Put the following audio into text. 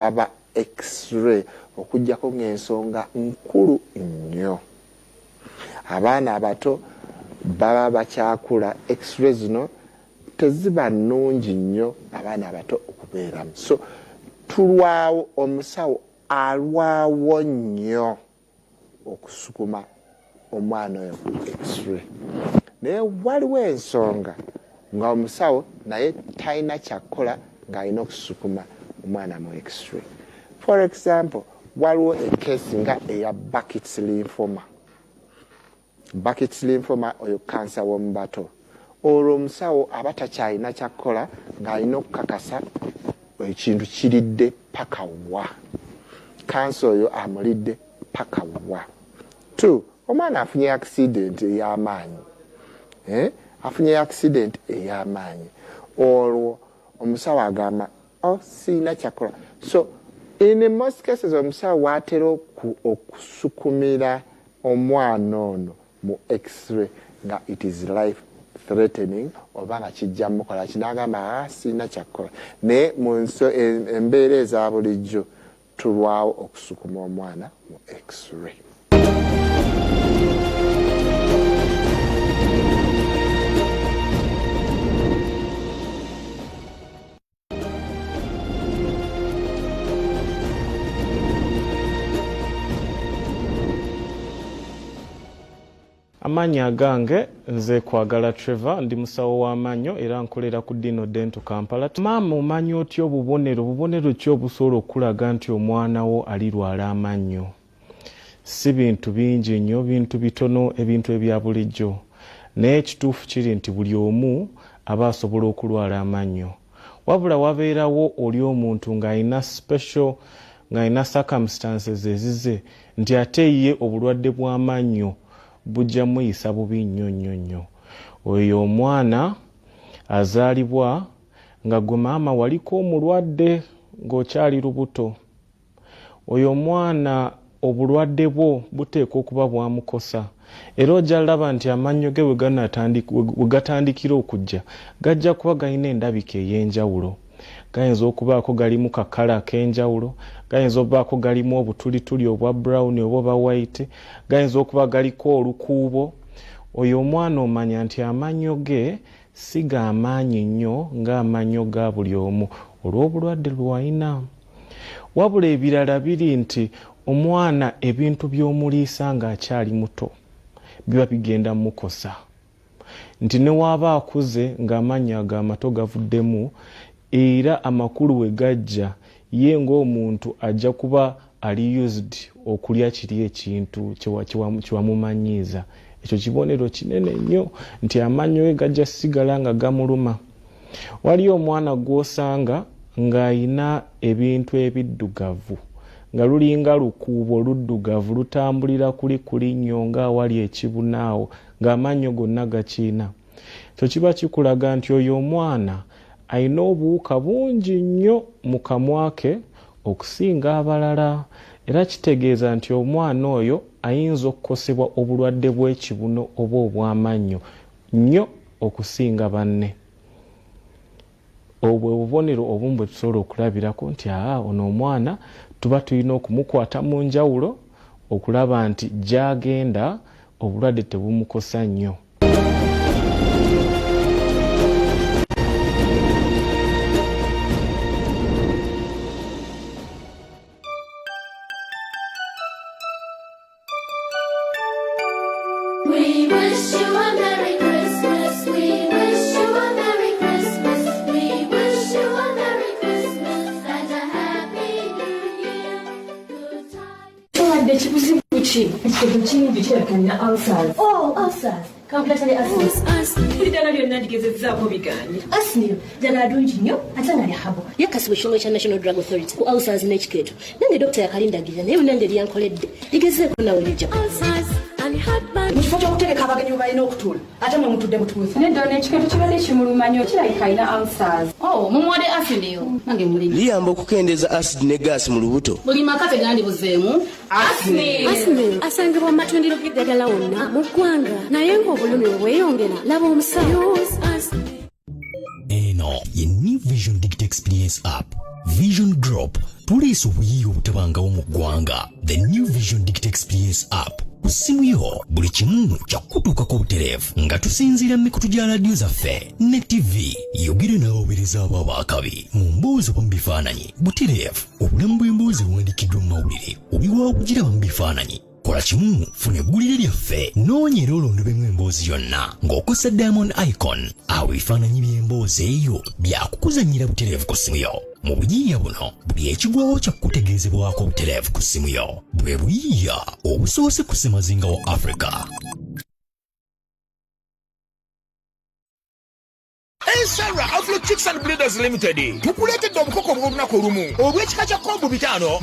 Aba X-ray okuggyako ng'ensonga nkulu nnyo. Abaana abato baba bakyakula, X-ray zino teziba nnungi nnyo abaana abato okubeeramu. So tulwawo, omusawo alwawo nnyo okusukuma omwana oyo ku X-ray. Naye waliwo ensonga nga omusawo naye talina kyakukola ng'alina okusukuma omwana mu X-ray. For example, waliwo ekesi nga eya Burkitt's lymphoma. Burkitt's lymphoma oyo kansa w'omu bato. Olwo omusawo aba takyalina kyakukola ng'alina okukakasa ekintu kiridde paka wa. Kansa oyo amulidde paka wa. 2, omwana afunye accident ey'amaanyi. Afunye accident ey'amaanyi. Olwo omusawo agamba, oh, sirina kyakukola. So in most cases omusawo w'atera okusukumira omwana ono mu X-ray nga it is life threatening oba nga kijja mukola kinagamba, sirina kyakukola. Naye mu embeera eza bulijjo tulwawo okusukuma omwana mu X-ray. Amannya agange nze Kwagala Trevor, ndi musawo w'amannyo era nkolera ku Dino Dental Kampala. Maama, omanyi otya obubonero? Bubonero ki obusobola okukulaga nti omwana wo alirwala amannyo? Si bintu bingi nnyo, bintu bitono, ebintu ebya bulijjo. Naye ekituufu kiri nti buli omu aba asobola okulwala amannyo. Wabula wabeerawo oli omuntu ng'alina special, ng'alina circumstances ezize nti ate ye obulwadde bw'amannyo bujja muyisa bubi nnyo nnyo nnyo. Oyo omwana azaalibwa nga gwe maama waliko omulwadde ng'okyali lubuto. Oyo omwana obulwadde bwo buteekwa okuba bwamukosa. Era ojja laba nti amannyo ge we gatandikira okujja gajja kuba galina endabika ey'enjawulo. Gayinza okubaako galimu kakala ak'enjawulo, gayinza okubaako galimu obutulituli obwa brown oba oba white, gayinza okuba galiko olukuubo. Oyo omwana omanya nti amannyo ge si ga maanyi nnyo ng'amannyo ga buli omu olw'obulwadde lwe walina. Wabula ebirala biri nti omwana ebintu by'omuliisa ng'akyali muto biba bigenda mukosa. Nti ne waaba akuze ng'amannyo ago amato gavuddemu, era amakulu we gajja ye ng'omuntu ajja kuba ali used okulya kiri ekintu kyewamumanyiiza. Ekyo kibonero kinene nnyo nti amannyo ge gajja sigala nga gamuluma. Waliyo omwana gw'osanga ng'ayina ebintu ebiddugavu nga lulinga lukuubo luddugavu lutambulira kuli kuli nnyo ng'awali ekibunaawo ng'amannyo gonna gakiina. Ekyo kiba kikulaga nti oyo omwana alina obuwuka bungi nnyo mu kamwa ke okusinga abalala. Era kitegeeza nti omwana oyo ayinza okukosebwa obulwadde bw'ekibuno oba obw'amannyo nnyo okusinga banne. Obwo bubonero obumu bwe tusobola okulabirako nti ono omwana tuba tulina okumukwata mu njawulo okulaba nti gy'agenda obulwadde tebumukosa nnyo. We wish you a Merry Christmas. We wish you a Merry Christmas. We wish you a Merry Christmas and a Happy New Year. Good tidings. Obadde kibuzibu ki? Ekiteeso kingi kirabika nina ulcers. Oh, ulcers. Kankuletale asinil. Buli ddala lyonna ndigezezzaako biganye. Asinil ddala adungi nnyo ate nga lya habo. Yakasibwa ekitongole kya National Drug Authority ku ulcers n'ekikeeto. Nange dokita yakalindagirira naye munange lyankoledde. Ligezeeko nawe lijja. Mu kifo ky'okutegeka abagenyi we balina okutuula ate mwe mutudde butuuzi. Nedda ono ekikeeto kibadde kimuluma nnyo kirabika alina ulcers. Oh, mumuwadde asinil. Nange mulina. Liyamba okukendeeza acid ne gas mu lubuto. Buli maka tegandibuzeemu asinil. Asinil asangibwa mu matundiro g'eddagala wonna mu ggwanga naye ng'obulumi bwe bweyongera laba omusawo. Eno ye New Vision Digital Experience app. Vision Group tuleese obuyiiya obutabangawo mu ggwanga, the New Vision Digital Experience app ku ssimu yo. Buli kimu kyakutuukako butereevu nga tusinziira mu mikutu gya radiyo zaffe ne TV. Yogere n'abaweereza abo abaakabi mu mboozi oba mu bifaananyi butereevu. Obulamu bw'emboozi ewandiikiddwa mu mawulire obiwaawo kugiraba mu bifaananyi. Kola kimu, funa eggulire lyaffe, noonya era olondobemu emboozi yonna ng'okozesa diamond icon. Awo ebifaananyi by'emboozi eyo byakukuzannyira butereevu ku ssimu yo. Mu buyiiya buno, buli ekigwawo kyakutegeezebwako butereevu ku ssimu yo. Bwe buyiiya obusoose ku ssemazinga wa Africa. Esara Afro Chicks and Breeders Limited tukuleetedde obukoko obw'olunaku olumu obw'ekika kya kombu 5.